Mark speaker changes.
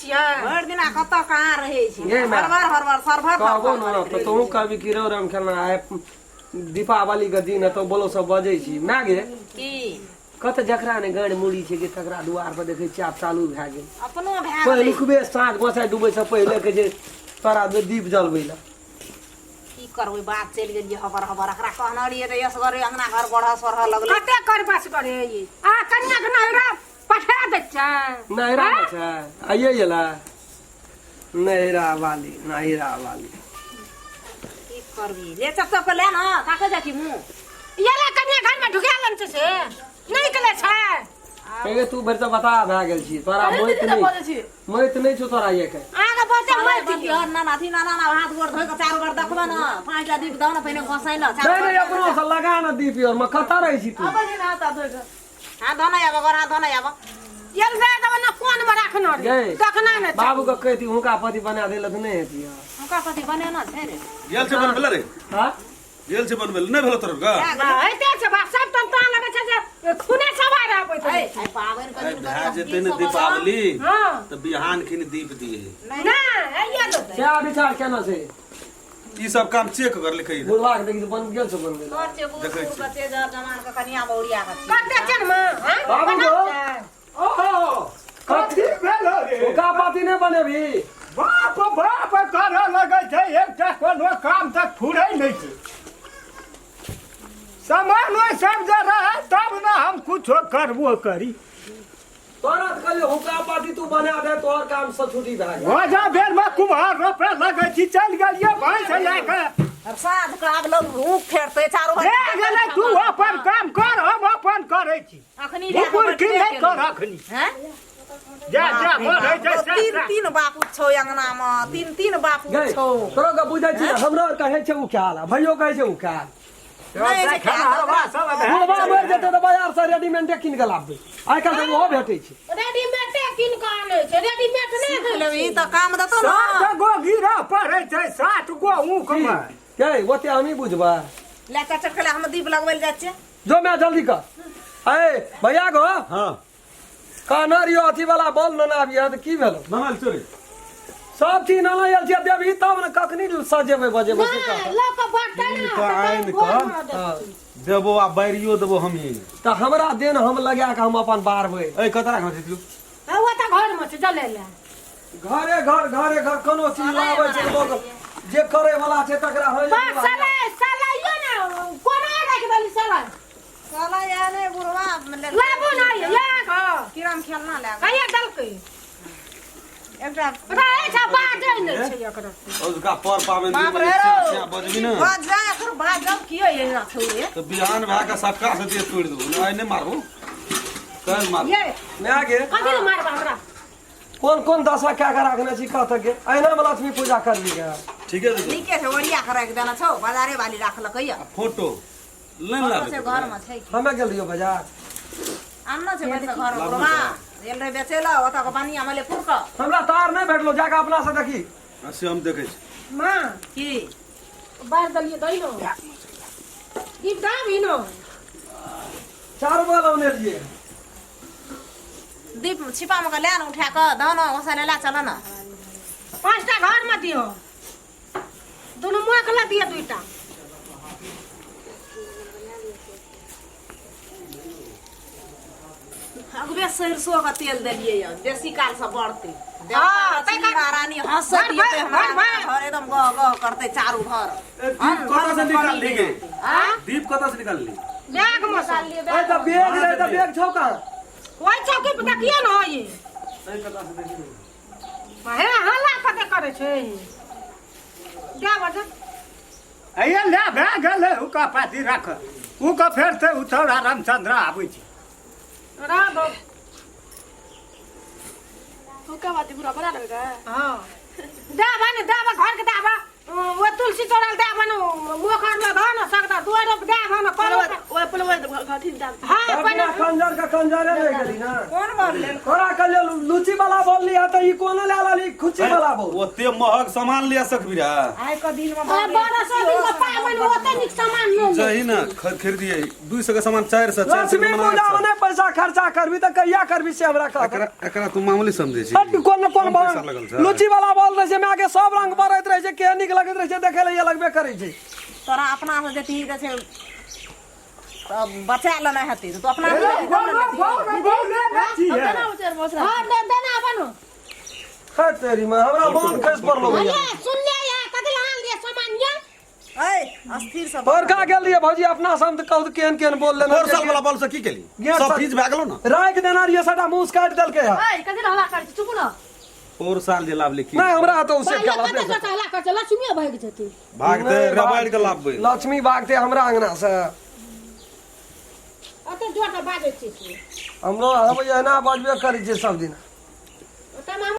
Speaker 1: छियै
Speaker 2: भरि दिना कतऽ कहाँ रहै छी
Speaker 3: गे माय।
Speaker 2: हरबर हरबर सरभर
Speaker 3: कहबो
Speaker 2: सरभर
Speaker 3: न
Speaker 2: करैत
Speaker 3: तऽ
Speaker 2: रहै
Speaker 3: तोहूँ
Speaker 2: छी।
Speaker 3: कहबी कि रौ राम खेलना आइ दीपावली के दिन है तो बोलो सब बजै छी माय गे
Speaker 2: की
Speaker 3: कत जकरा ने गाँड़ मुड़ी छै कि तकरा दुआर पर देखै छियै आब चालू भए गेल
Speaker 2: अपनो भए गेलै
Speaker 3: पहिलुकबे साँझ गोसाइ डूबै से पहिले के जे तोरा दे दीप जलबै लए
Speaker 2: की करबै बात चलि गेलियै हबर हबर एकरा कहने रहियै तऽ असगरे अंगना घर बढ़ऽ सोढ़ऽ लगलै
Speaker 1: कते करबस करे ई आ कनिया के नहिरा पठा दै छै
Speaker 3: नैहरा मे छै आइए गेला नैहरा वाली नैहरा वाली
Speaker 2: की करबी ले चप चप के ले न काके जाइ छी मुँह
Speaker 1: ये ले कनिया घर में ढुका लन छै से नहीं निकले छै
Speaker 3: हे तू भरि तऽ बता भए गेल छी तोरा मोइत
Speaker 4: कथी
Speaker 3: नहि
Speaker 4: बजै छी
Speaker 3: मोइत नहि छौ तोरा ये के
Speaker 1: आगे बहुते
Speaker 2: साले
Speaker 1: मरि
Speaker 2: बतिहर ना अथी ना ना हाथ गोड़ धोइ के चारू बार देखबे न पाँचटा दीप दौ न पहिने घसै न
Speaker 3: नहि नहि अपनो से लगा न दीप your मे कतऽ रहै छी तू
Speaker 4: आबै छी ने हाथ हाथ धोइ कऽ
Speaker 2: हाथ धो न आब गोड़ हाथ धो न आब
Speaker 1: ये ले देबै ना कोन में राखना रे
Speaker 3: गै
Speaker 1: देखना ने छै।
Speaker 3: बाबू के कहती हुनका पति बना देलक नहि हेती
Speaker 2: हुनका कथी बनेना छै रे
Speaker 5: गेल छै बनबै लए रे
Speaker 3: हाँ
Speaker 5: गेल छै बनबै लए नहि भेल तोहर का
Speaker 1: हाँ, होइते छै बा सब तन तान लगै छै जे खूने सवार आबै छै
Speaker 2: ऐ आइ पाबनि के
Speaker 5: आइ
Speaker 2: दिन
Speaker 5: भए
Speaker 2: के
Speaker 5: जेतै ने दीपावली
Speaker 1: हाँ
Speaker 5: तऽ बिहान खिन दीप दिए
Speaker 1: ना आइए देतै
Speaker 3: क्या विचार केना छै
Speaker 5: ई सब काम चेक कर लिखै
Speaker 3: बुढ़वा के देखी बन गेल छै बनबै लए।
Speaker 2: तोर छै बूढ़
Speaker 5: देखै
Speaker 2: सूढ़
Speaker 5: छी।
Speaker 2: के तेजर जमान के कनिया बहुरिया के छी।
Speaker 1: कते छै ने माँ हाँ?
Speaker 3: बाबू
Speaker 1: बनाउ
Speaker 3: गो।
Speaker 1: छै।
Speaker 3: ओहो
Speaker 6: कथी भेल रे
Speaker 3: हुनका पति नहि बनेबी
Speaker 6: बाप बाप करऽ लगै छै एकटा कोनो काम तऽ फुरै नहि छै सामान सब जे रहै तब ने हम कुछो करबो करी
Speaker 3: तोरा तऽ कहलियौ हुनका पार्टी तू बना दे तोहर काम सब छुट्टी भए गेल
Speaker 6: ओझा बेर मे कुम्हार रोपे लगै छी चलि गेलियै भैंस लए कऽ
Speaker 2: साँझ के आब लोग ऊख फेरतै चारू भर
Speaker 6: भए गेलै तू अपन काम कर हम अपन करै छी
Speaker 2: अखनी लए कऽ
Speaker 6: कुकुर की
Speaker 2: बैठबे
Speaker 6: नहि
Speaker 2: केलै।
Speaker 6: कर अखनी
Speaker 2: हैं?
Speaker 6: जा जा
Speaker 2: बाप रे
Speaker 6: बढ़ै
Speaker 2: बाप,
Speaker 6: छै से
Speaker 2: तीन
Speaker 6: जा।
Speaker 2: तीन बापू छौ अंगना मे तीन तीन बापू
Speaker 3: गै
Speaker 2: छौ
Speaker 3: तोरो के बुझै छी हमरो आर कहै छै उकाल आ भैयो कहै छै उकाल
Speaker 2: नहि छै
Speaker 6: खेनहरवा सब भए
Speaker 3: बुढ़वा मरि जेतै तऽ बाजार से रेडीमेडे कीन के लाबबै आइ काल्हि तऽ ओहो भेटै छै
Speaker 1: रेडीमेडे कीन कऽ आनै छै रेडीमेड नहि
Speaker 2: सीख
Speaker 1: होइ छै।
Speaker 2: लेबही तऽ काम देतौ ने
Speaker 6: सात गो गिरह पड़ै छै सात गो ऊख मे
Speaker 3: गै ओते हमही बुझबै
Speaker 2: ले चट चट हम दीप लगबै लए जाइ छियै
Speaker 3: जो मैं जल्दी कर अरे भैया गो
Speaker 5: हाँ
Speaker 3: कहने रहियो अथी वाला बॉल लेने आबियै तऽ की भेलो
Speaker 5: ननल चोरी
Speaker 3: सब चीज नेने आयल छियै देबही तब ने कखनी सजेबै बजेबै से
Speaker 1: नहि,
Speaker 3: कह
Speaker 1: लऽ कऽ बढ़तै ने
Speaker 5: कीन कऽ
Speaker 1: तऽ
Speaker 5: आनि
Speaker 1: गोर
Speaker 5: कऽ।
Speaker 1: मार देतै।
Speaker 3: हँ।
Speaker 5: देबो आ बारियो देबो हमही
Speaker 3: तऽ हमरा देन हम लगा कऽ हम अपन बारबै
Speaker 5: ए कतऽ राखने छी तू
Speaker 1: हँ, ओ तऽ घरमे छै जलै लए
Speaker 3: घरे घर घरे घर कोनो चीज लाबै छै लोग जे करे वाला छै तकरा होइ
Speaker 1: बस सलाइ सलाइयो ने कोना राखि देली सलाइ
Speaker 2: साला या ने बुढ़वा ले-
Speaker 1: लाबू ना ये घर
Speaker 2: किराम खेलना ले
Speaker 1: कहिया देलकै
Speaker 2: एकटा
Speaker 1: रहै छै बाजै नहि छै एकरा
Speaker 5: उसका पर पाबनि दिन
Speaker 2: बाप रे
Speaker 5: में
Speaker 2: रौ।
Speaker 5: छेआ बजबी ने
Speaker 2: बाज जा एकर बाजब कियो एना छौ रे
Speaker 5: तऽ बिहान भए कऽ सटका से देह तोड़ि देबो आइ नहि मारबो काल्हि मारबो
Speaker 1: ये
Speaker 3: माय गे
Speaker 1: कथी लए मारबा हमरा
Speaker 3: कोन कोन दशा कए कऽ राखने छी कह के अहिना मे लक्ष्मी पूजा करबी गे
Speaker 5: ठीके छै
Speaker 2: नीके छै ओरिया के राखि देने छौ बाजारे वाली राखलकै या
Speaker 5: फोटो नहि
Speaker 2: फोटो
Speaker 5: लाबै
Speaker 2: छै घर मे छै की
Speaker 3: हमे गेल रहियो बाजार
Speaker 2: आनना छै भरि घर मे बुढ़वा गेल रहे बेचै लए ओतऽ के बनिया मलेपुर के
Speaker 3: हमरा तार नहि भेटलो जाके अपना से देखी
Speaker 5: से हम देखै छी
Speaker 1: माँ
Speaker 2: की
Speaker 1: बाहर दलिए दही न दीप दाम ही न
Speaker 3: चारू बगल औने रहियै
Speaker 2: दीप छिपा मे के लए ने उठा कऽ दह ने ओसने लए चल ने
Speaker 1: पांचटा घर में दियो दुनू मुँह के दियो दुईटा
Speaker 2: अगबे सरिसो के तेल देलियै यऽ बेसी काल से बढ़तै
Speaker 1: हाँ,
Speaker 2: लक्ष्मी
Speaker 1: तै
Speaker 2: महारानी हंसत
Speaker 1: भर,
Speaker 2: जेतै
Speaker 1: भर,
Speaker 2: हमरा
Speaker 1: भर,
Speaker 2: घर एकदम गह गह करतै चारू भर
Speaker 5: ए, दीप कतऽ से निकालली गे
Speaker 1: आ
Speaker 5: दीप कतऽ से निकालली
Speaker 1: बैग में से
Speaker 3: ए तऽ बैग रहै तऽ बैग छौ कहाँ
Speaker 1: ओहि चौकी पर देखियो न होई
Speaker 3: ए कतऽ से देखी
Speaker 1: हे हल्ला कते करै छै दे बजे
Speaker 6: अइए ले भए गेलै हुका पाती राख उके फेर से उठौड़ा रामचंद्र आबै छै
Speaker 1: रह दो
Speaker 4: हुक्का बाती पूरा बना लेलकै
Speaker 1: हाँ दाबा ने दाबा घर के दाबा वो तुलसी चौड़ल दाबा ने मोखर में धो न सकता दुआरो पे दाबा ने करो
Speaker 4: ओए पहिले ओए घाटी दाब
Speaker 1: हाँ
Speaker 3: अपना
Speaker 1: पहिले
Speaker 3: कंजर के कंजरे रहि गेली ना
Speaker 2: कोन बोल लेल
Speaker 3: तोरा कहलियौ लुची वाला बोल लिया तऽ ई कोन ले लेली खुची वाला बोल
Speaker 5: ओते महग सामान लिया सकबी रे
Speaker 2: आइ के दिन में
Speaker 1: 1200 दिन के पाबनि ओते नीक सामान नहि ले
Speaker 5: जही ना खरीदिए 200 के सामान 400 400
Speaker 3: लक्ष्मी पूजा में नहि पैसा खर्चा करबी तऽ कहिया करबी से हमरा कह
Speaker 5: एकरा एकरा तू मामूली समझै छी
Speaker 3: हट कोन कोन
Speaker 5: कम पैसा
Speaker 3: बंग
Speaker 5: लगल छै।
Speaker 3: लुच्ची वाला बॉल रहै छै, माय के सब रंग बरैत रहै छै, केहन नीक लगैत रहै छै देखै लए, लगबे करै छै।
Speaker 2: तोरा अपना से जेती तऽ छै तब बचा लेना हेती तऽ तू अपना से जेती तब ने लेती।
Speaker 4: हम केना उचेर मसरा
Speaker 1: हां दे देना बनू।
Speaker 3: है तेरी में हमरा मन खसि पड़लो भैया।
Speaker 1: ये सुन ले या कथि ला आन लिए सामान ये?
Speaker 2: ऐ अस्थिर से
Speaker 3: बड़का गेल रहियै भौजी अपना सब तऽ कहू तऽ केहन केहन बोल लेना।
Speaker 5: पोर साल वाला बॉल से की केली?
Speaker 3: गेट
Speaker 5: सब
Speaker 3: पर-
Speaker 5: फीज भए गेलो ना।
Speaker 3: राखि देना रहियै, सबटा मूस काटि देलकै हँ।
Speaker 4: ऐ कथि ला हल्ला करै छी, चुप न।
Speaker 5: पोर साल जे लाभले की?
Speaker 3: नहि हमरा तऽ उसे
Speaker 1: पहिले कते कते हल्ला करै छै, लक्ष्मीए भागि जेतै।
Speaker 5: भागते रबाड़ के लाभबै।
Speaker 3: लक्ष्मी भागते हमरा अंगना से।
Speaker 1: ओते जोर से बाजै छी से।
Speaker 3: हमरो हम एना बजबे करै छियै सब दिन।
Speaker 1: ओते मामू।